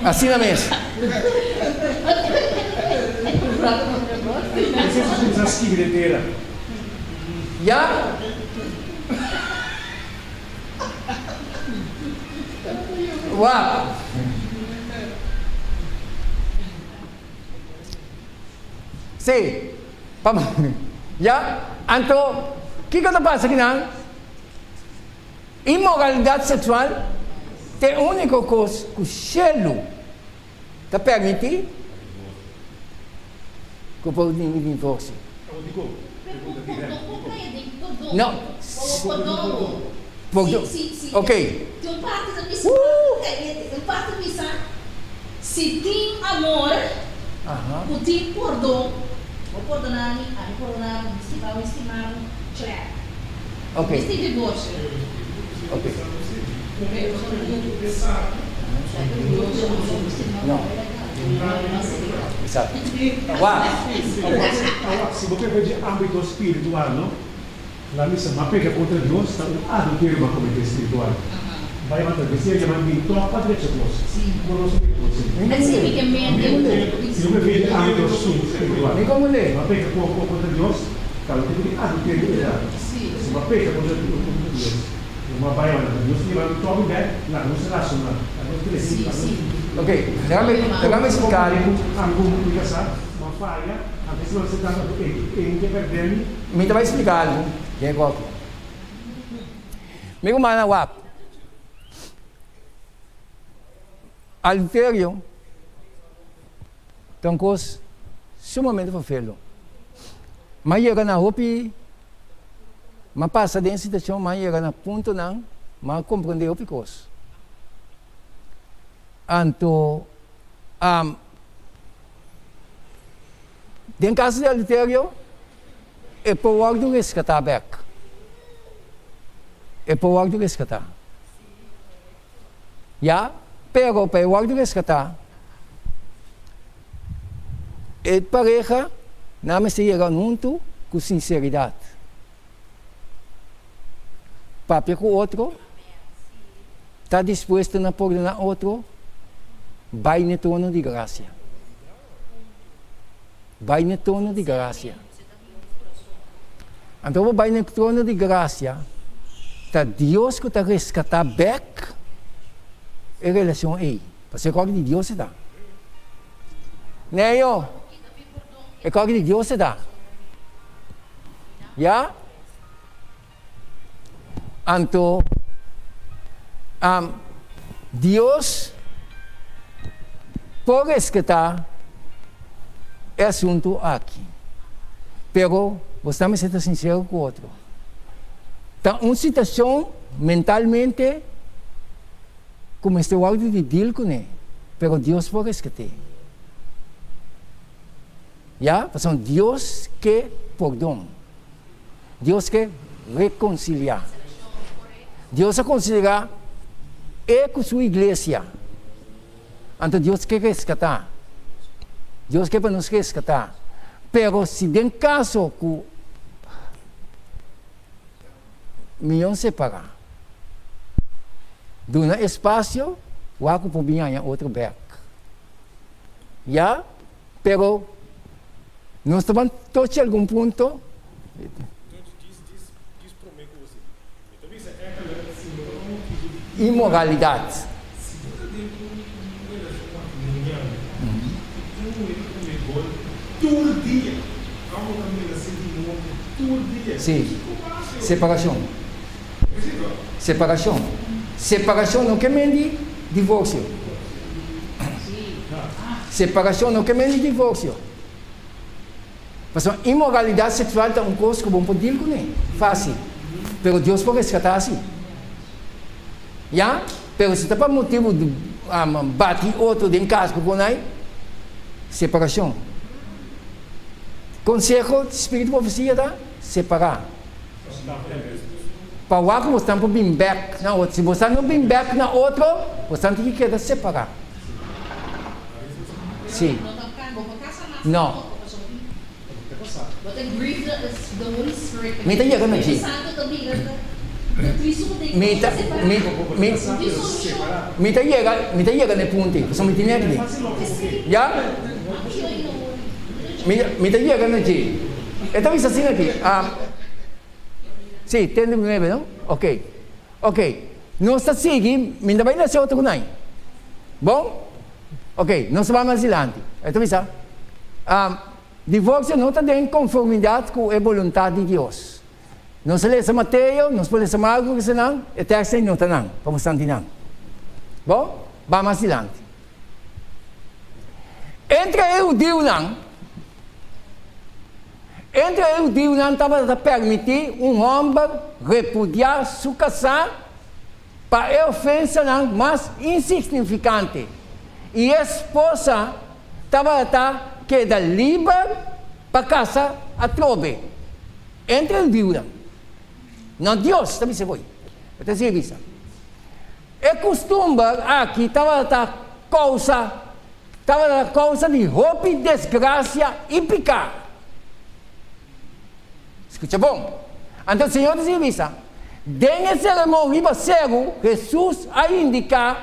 Asina mes. Ya. Wak. Sí, pa ya. Anto, kiko ta pasa kinan? Inmoralidat seksual ta e úniko kos ku shelu ta permití ku por bini divorsio. No. Pordon. Ok. Si tin amor ku tin pordon, bo pordoná mi, ami pordoná bo, mi stima bo, mi stima bo, clèr. Ok. Mis tin divorsio. Ok. No. Exacto. Wak. Si bo pega dje ámbito spiritual, no? La misa, Ma peka kontra Dios ta un adulterio ma kometé spiritual. Bai mata bestiaria yama bin tòg pa drecha kos. Kuma nos ta mira kos ei? Si no preferi ámbito spiritual. Ma peka kontra Dios ta un tipo di adulterio e ta. Si bo a peka kontra Dios, bo a bai mata Dios ta yama mi tòg mi bèk, laga nos rasona, laga nos trese, laga nos. Ok, déjame explicar. Ami ku mi kasá, bo a faya, antes si bo a aceptá, e ke pèrdè mi. Mi ta bai splika algu den e kòfi. Mi rumannan wak, adulterio ta un kos sumamente ferfelu. Mi a yega na hopi, mi a pasa den situashon, mi a yega na puntonan, mi a komprende hopi kos. Anto, um, den kaso di adulterio, e por wòrdu reskatá bèk. E por wòrdu reskatá. Ya, pero pa e wòrdu reskatá, e pareha nan mester yega huntu ku sinseridat. Papia ku otro, ta dispuesto na pordoná otro, bai n'e trono di grasia. Bai n'e trono di grasia. Anto bo bai n'e trono di grasia, ta Dios ku ta reskatá bèk e relashon ei. Pasobra e kòki di Dios e ta. Neyo, e kòki di Dios e ta. Ya? Anto, Dios por reskatá e asuntu aki, pero bo ta mester ta sinsero ku otro. Ta un situashon mentalmente ku mester wòrdu di deal kuné, pero Dios por reskat'é. Ya, pasobra Dios ke pordon. Dios ke rekonsiliá. Dios a konsiderá e ku su iglesia. Anto Dios ke reskatá. Dios ke pa nos reskatá. Pero si den kaso ku mion separá, duna espasio, wak ku por bin haña otro bèk. Ya? Pero nos ta ban tochi algun punto. Inmoralidad. Sí, separacion. Separacion. Separacion no ke men di divorcio. Separacion no ke men di divorcio. Pasobra inmoralidad sexual ta un cos cu bo por deal cune facil. Pero Dios por rescata si. Ya? Pero si ta pa motibo di bati otro den cas cu con ay, separacion. Conseho spiritu profecia ta separa. Pa wak ku bosnan por bin bèk na otro. Si bosnan no bin bèk na otro, bosnan tin ki keda separá. Sí. No. Mi ta yega na dje. Mi ta, mi, mi, mi ta yega, mi ta yega na e punto ei, pasobra mi tin aki den. Ya? Mi, mi ta yega na dje. E ta bisa asina aki, Sí, tende ku nuebe, no? Ok. Ok. Nos ta sigui, mi ta bai lesa otro ku nan. Bon? Ok, nos ta bai mas dilanti. E ta bisa, Divorcio no ta den konformidat ku e boluntat di Dios. Nos a lesa Mateo, nos por lesa Marko, kese nan, e tekst ei no ta nan, pa bo santi nan. Bon? Bai mas dilanti. Entre e hudiunan, entre e hudiunan tabata ta permití un hòmber repudiá su kasá pa e ofensanan mas insignifikante, i e esposa tabata ta keda liber pa kasa atrobe. Entre e hudiunan, no Dios ta bisa koe, e ta sigui bisa. E kustumber aki tabata kousa tabata kousa di hopi desgrasia i piká. Skucha bon. Anto Señor ta sigui bisa, Den e seremon riba seru, Hesus a indiká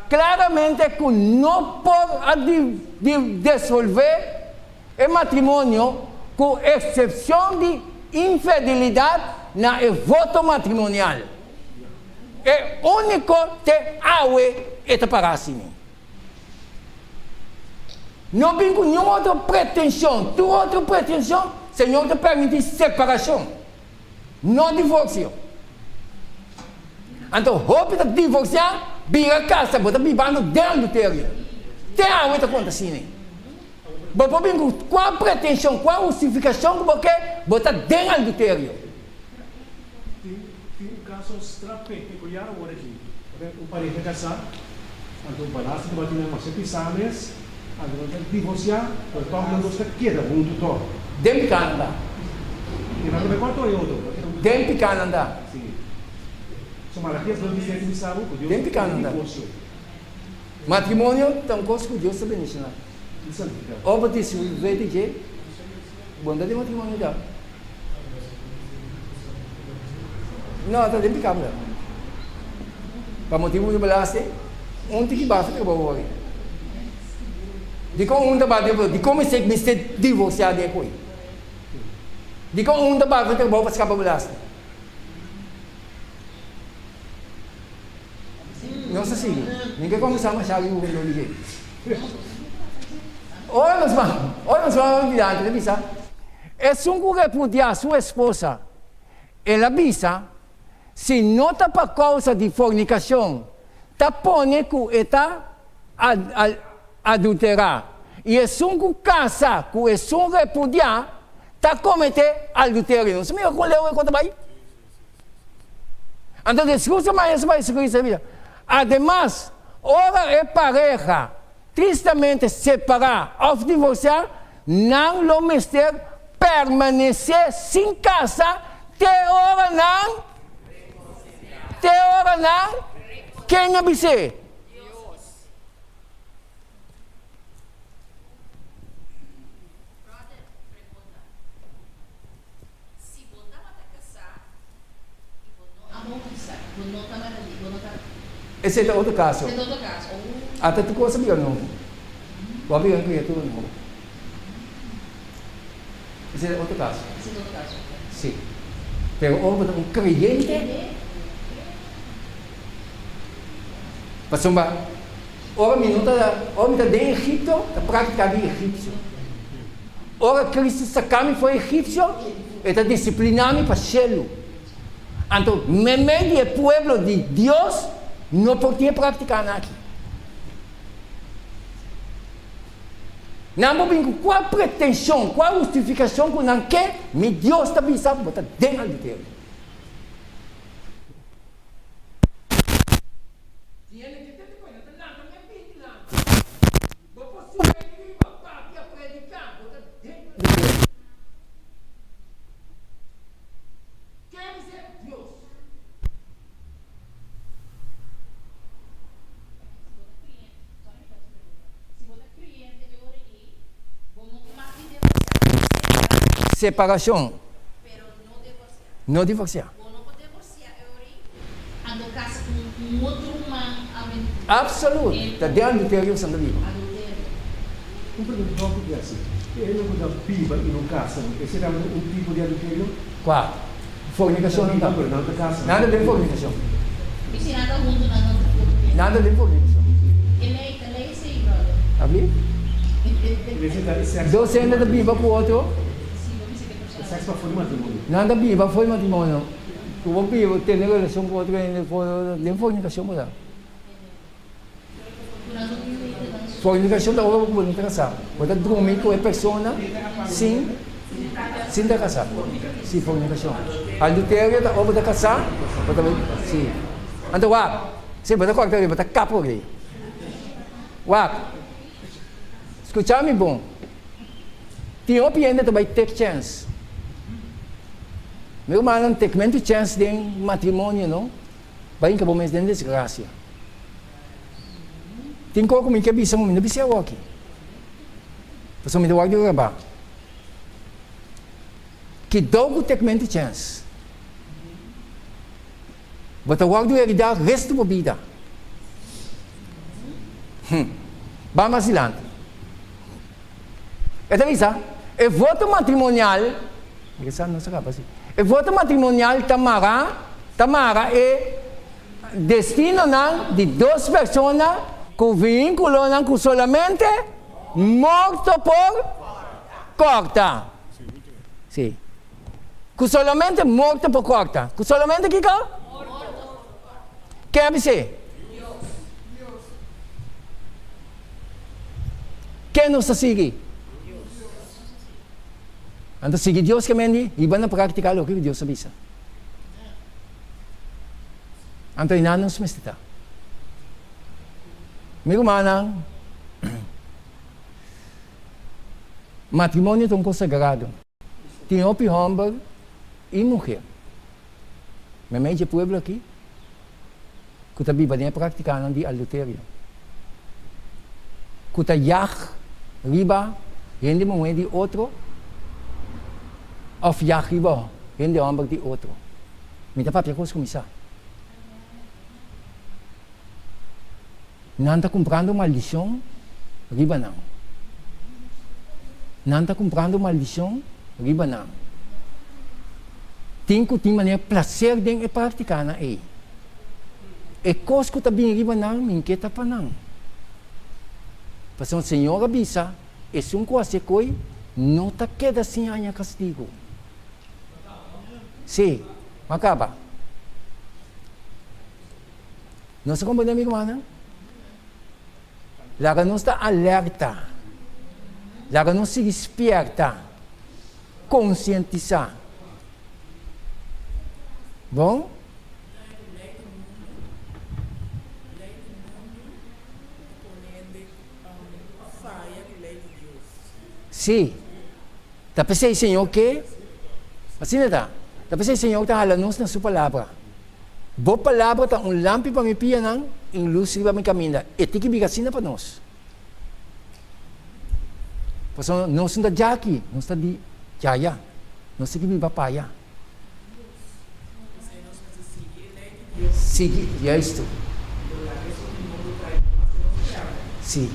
klaramente ku no por a disolvé e matrimonio ku eksepshon di infidelidat na e voto matrimonial. E úniko te awe e ta para asina. No bin ku niun otro pretenshon, tur otro pretenshon, Señor ta permití separashon, no divorsio. Anto hopi ta divorsiá, bira kasa, bo ta bibando den adulterio. Te awe ta konta asina. Bo por bin ku kua pretenshon, kua hustifikashon ku bo ke, bo ta den adulterio. Tin un kaso strap peculiar awor aki. Ora un pareha kasá. Anto balansa tabatin nan masha pisá mes, anto nan ta divorsiá, pero tòg nan dos ta keda huntu tòg. Den piká nan ta. E nan ta bai kòrta e otro, ta keda huntu. Den piká nan ta. Sí. So Malakias dos bisé ta bisa bo ku Dios Den piká nan ta. divorsio. Matrimonio ta un kos ku Dios ta bendishoná. I santifiká. Ora bo disfrut'é di dje, bondat di matrimonio ta. No, ta den piká bo ta. Pa motibu di belasting, un tiki basta trabou wòrdu. Dikon un ta bati otro? Dikon mester mester divorsiá di e koi? Dikon un ta bati trabou pa skapa belasting? Nos ta sigui. Mi ke kuminsá masha riba un dor di dje. Ora nos ban, ora nos ban dilanti, ta bisa, Esun ku repudiá su esposa, el a bisa, si no ta pa kousa di fornikashon, ta pone ku e ta adulterá, i esun ku kasa ku esun repudiá ta kometé adulterio. Nos mira kon leu e kos ta bai? Anto discurso maestro pa Jesucristo a bisa, Ademas, ora e pareha tristemente separá òf divorsiá, nan lo mester permanesé sin kasa te ora nan te ora nan ken a bis'é? Si bo tabata kasá i bo no a boutisá, bo no tabata di, bo no ta. Esei ta otro kaso. Esei ta otro kaso, oh. Ata tur kos a bira nobo. Bo a bira un kriatura nobo. Esei ta otro kaso. Esei ta otro kaso, ok. Sí. Pero ora bo ta un kreyente. Pasobra ora mi no ta, ora mi ta den Egipto, ta práktika di egipsio. Ora Cristo saká mi for egipsio, e ta disipliná mi pa shelu. Anto, meimei di e pueblo di Dios no por tin e práktikanan aki. Nan por bin ku kua pretenshon, kua hustifikashon ku nan ke, mi Dios ta bisa, bo ta den adulterio. Bo por subi riba, papia, prediká, bo ta den adulterio. Ken bisa Dios? Si bo ta creyente e ora ei, bo no mag di divorciá, separá. Separacion. Pero no divorciá. No divorciá. Bo no por divorciá e ora ei. Anto casa cu un otro man aventura. Absolut. Ta den adulterio Santa Biba. Adulterio. Un pregunta hopi di hasi. E hende cu ta biba y no casa, esey ta un tipo di adulterio? Cua? Fornicacion nan ta. Pero nan ta casa. Nan ta den fornicacion. Y si nan ta hunto nan no ta fornicacion. Nan ta den fornicacion. E ley ta ley esey brother. Abi? Dos hende ta biba cu otro. Si bo bisa cu e persona. E sexo afo di matrimonio. Nan ta biba afo di matrimonio. Cu bo biba tene relacion cu otro hende den fornicacion bo ta. Fornicacion ta ora ku bo no ta kasá. Bo ta drumi ku e persona sin sin ta kasá. Si, fornicacion. Adulterio ta ora bo ta kasá, bo ta bai, si. Anto wak, si bo ta kòrta riba, bo ta kap ora ei. Wak, skucha mi bon. Tin hopi hende ta bai take chèns. Mi rumannan, tekmentu chèns den matrimonio no. Bai hinka bo mes den desgracia. Tin kos ku mi ke bisa, mi no bisa awoki. Pasobra mi ta wak di grabá. Kidou ku tek menti chèns. Bo ta wak di heridá resto bo bida. Hm. Ban mas dilanti. E ta bisa, e voto matrimonial, e voto matrimonial ta mará, ta mara e destinonan di dos persona ku vínkulonan ku solamente morto por kòrta. Sí. Ku solamente morto por kòrta. Ku solamente kiko? Ken a bis'é? Ken nos ta sigui? Anto sigui Dios ke men di hiba na praktika loke ku Dios a bisa. Anto einan nos mester ta. Mi rumannan, matrimonio ta un kos sagrado. Tin hopi hòmber i muher meimei dje pueblo aki ku ta biba den e práktikanan di adulterio, ku ta yag riba hende muhé di otro òf yag riba hende hòmber di otro. Mi ta papia kos ku mi sa. Nan ta kumprando maldishon riba nan. Nan ta kumprando maldishon riba nan. Tin ku tin manera plaser den e praktikanan ei. E kos ku ta bini riba nan mi ke ta pa nan. Pasobra Señor a bisa, Esun ku hasi e koi no ta keda sin haña kastigu. Sí, m'a kaba. Nos ta komprendé, mi rumannan? Laga nos ta alerta. Laga nos sigui spierta, konsientisá. Bon? Sí. Ta p'esei Señor ke, asina ta, ta p'esei Señor ta hala nos na Su Palabra. Bo palabra ta un lampi pa mi pianan i un lus riba mi kaminda. E tin ki bira asina pa nos. Pasobra nos no ta djaki, nos ta di djaya. Nos tin ki biba paya. Sigui, juisto. Si.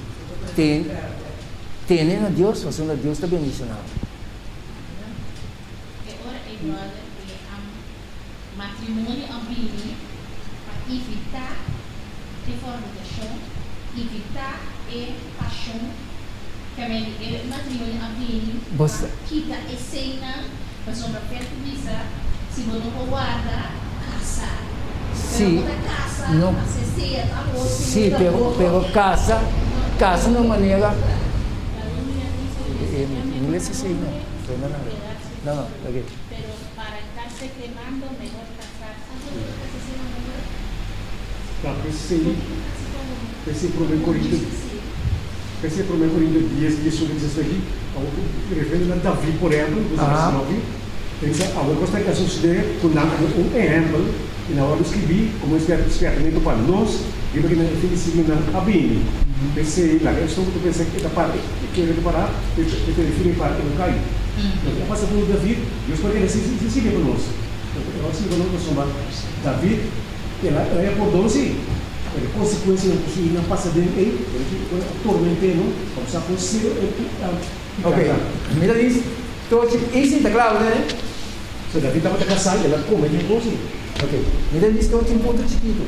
Tene na Dios, pasobra Dios ta bendiciona bo. E ora ei brother e a Matrimonio a bini pa evitá e fornikashon, evitá e pashon. Kemey e matrimonio a bini pa kita eseinan, pasobra Fer ta bisa, si bo no por warda, kasa. Pero bo ta kasa, hasi esei ta bo, si no ta bo. Pero kasa, kasa na un manera. Ingles esei no, no, no, ok. Para estarse quemando mehor casarse. Ta p'esei, p'esei Promé Korintio, p'esei Promé Korintio dies, 11 ta bisa esaki, awor ku refiriendo na David por ehèmpel, ku sa David, e bisa awor kos ta a sosodé ku nan komo un ehèmpel i nan a wòrdu skribí komo un spièrtamentu pa nos riba kinan e fin di siglonan a bini. P'esei laga esun ku ta pensa ku e ta para, e kere ta pará, e ta refirié para e no kai. Loke a pasa ku David. Dios por keda sin siña pa nos. E no a siña pa nos pasobra David el a haña pordon sí, pero e konsekuensianan ku su yunan pasa den ei, el a torment'é no, pa bo sa kon serio e piká Ok, ta. mi ta dis tochi i si ta kla bo So David tabata kasá i el a kome den kos ei. Ok, mi ta dis tochi un punto chikitu.